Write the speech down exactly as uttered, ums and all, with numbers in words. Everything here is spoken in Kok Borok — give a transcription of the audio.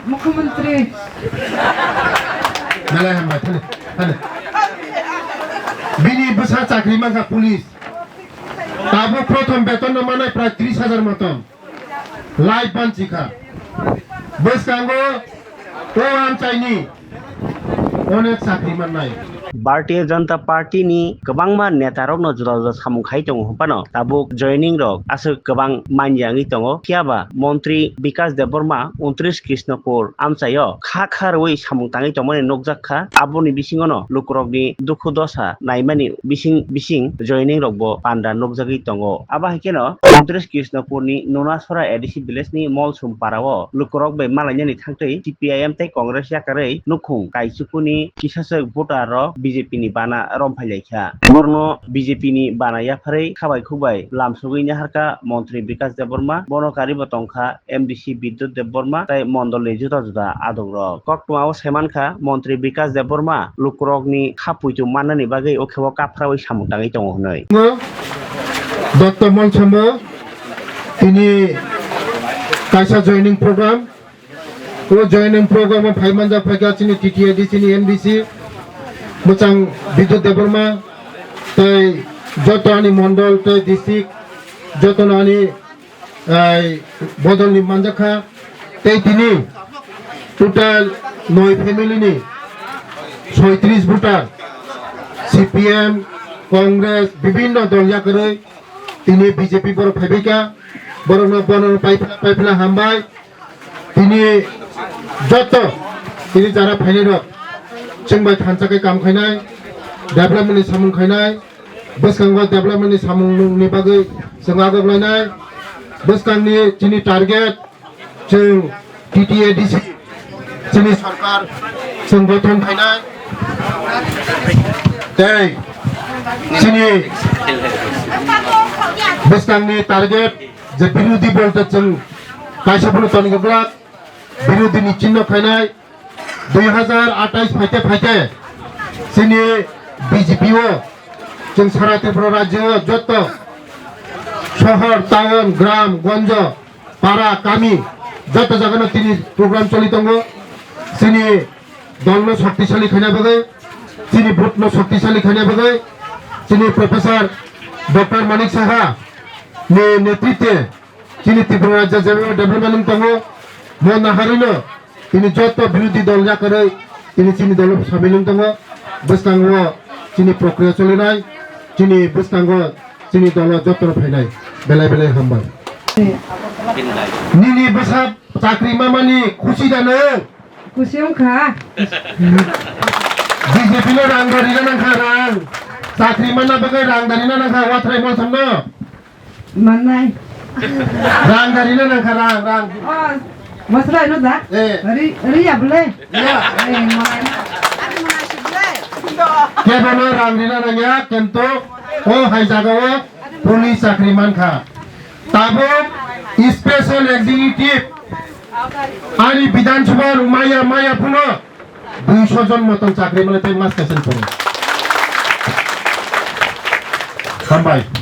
Mukhyamantri. Belai hambai, thani, thani. Bini bwsa chakri mankha police. Tabuk prothom beton no manai prai tris hajar motom. Life banchikha. Bwskango o amchaini onek chakri mannai. Bharatiya Janata Party ni kwbangma neta rokno juda juda samung khai tongo hwnphano tabuk joining rok aswk kwbang manya wngwi tongo. Phiyaba Montri Bikas Debbarma untris Krishnapur amchaio kha kha rwui samung tangwi tongmani nukjak kha. Aboni bisingono lukurokni dukhu dosa naimani bising bising joining rokbo panda nukjagwi tongo. Abo hai kheno untris Krishnapurni Nunasora A D C village ni Molsum parao lukurok bai malainani thangtwi C P I M tei Congress yakarwi nukhung kaisukuni kisaswk voter rok B J P ni bana romphailaikha. Borno B J P ni bana yapharwi khabai khukbai lamsogwi naharkha Montri Bikas Debbarma, bono karibo tongkha M D C Bidyut Debbarma tei mondolni juda juda adongrok. Koktwmao saimankha, Montri Bikas Debbarma lukurokni kha puitu mannani bagwi o khebo kaphraui samung tangwi tongo hwnwi. Doctor Molsombo tini kaisa joining program, o joining program o phai manjak phaikha chini T T A D C ni M D C, bwchang Bidyut Debbarma, tei joto ani mondol tei district jotono ani ai, bodolni manjakha, tei tini total noi family ni soitris voter, C P M, Congress, bibinno dol yakarwi tini B J P borok phaibaikha, borokno bono paipla paipla hambai. Tini joto tini jara phainairok chwng bai thansa khe kam khainai, development ni samung khainai, bwskango development ni samung nungni bagwi chwng agok lainai. Bwskangni chini target, chwng T T A D C chini sarkar chwng gothon khainai. Tei chini bwskangni target je birodhi dol tei chwng kaisa phano tongna glak, birodhi ni chinno khainai. Dui hazar atais phaite phaite chini B J P o chwng sara Tripura rajyo o joto sohor, town, gram, gonjo, para, kami joto jagano tini program choli tongo. Chini dolno shaktisali khaina bagwi, chini boothno shaktisali khaina bagwi, chini Professor Doctor Manik Saha ni netritwe chini Tripura rajya jebai development wng tongo, mo naharino tini joto birodhi dol yakarwi tini chini dolo samil wng tongo. Bwskango chini prokriya cholinai, chini bwskango chini dolo jotono phainai. Belai belai hambai. Nini bwsa chakri mamani khusi da nwng? Khusi wngkha. B J P no rang da rina nangkha rang. Chakri manna bagwi rang da rina nangkha Wathrai Molsomno. Mannai. Rang da rina nangkha rang, rang. Oh, masra ino da? Eh. Ri, ri ya bole? Ya. Eh, mannai. Kebono rang rina nangya, kintu o hai jagao police chakri mankha. Tabuk special executive ani Bidhan Sabha maya maya phano duiso jon motom chakri mane tei mas kaisa phano. Hambai.